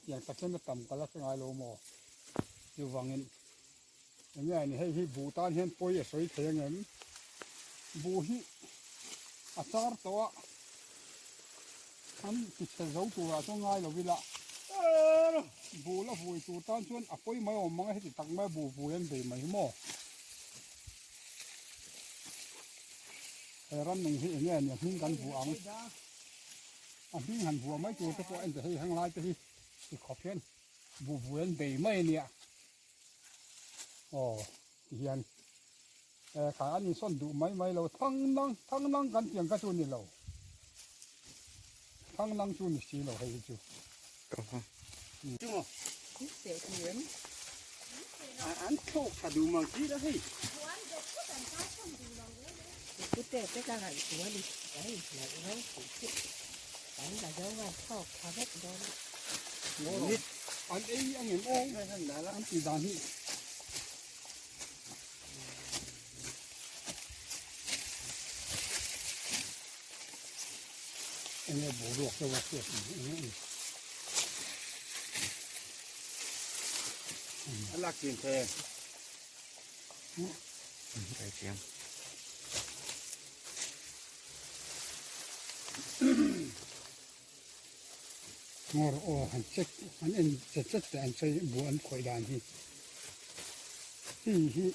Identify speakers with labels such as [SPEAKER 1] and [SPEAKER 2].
[SPEAKER 1] Hetiang tak hian a tam ka la hre ngai lo maw? Chuvangin eng nge ni hei hi buh tan hian pawi a sawi thei ang em? Buh hi a char tawh a, an ti chhe zo turah chuan ngai lo ila buh la vui tur tan chuan a pawi mai awm mang a, heti tak mai a buh vui an bei mai hi maw? He rannung hi eng nge ni a hming kan vuah ang? A hming han vuah mai tur te pawh a en ta hei heng lai te hi ti khawp hian buh vui an bei mai a nia aw ti hian e khai an insawn duh mai mai lo thang nang thang nang kan tih ang kha chu ni lo thang nang chu ni si lo hei hi chu.
[SPEAKER 2] An thlawk tha duh mang chi la hei.
[SPEAKER 1] An ei ang em aw an tih dan hi. Enge boruak deuh a hriat ang eng eng.
[SPEAKER 2] A lak chin the.
[SPEAKER 3] Kai chiang.
[SPEAKER 1] Ngawr aw han check an en chet chet teh an sawi buh an khawih dan hi. Hei hi.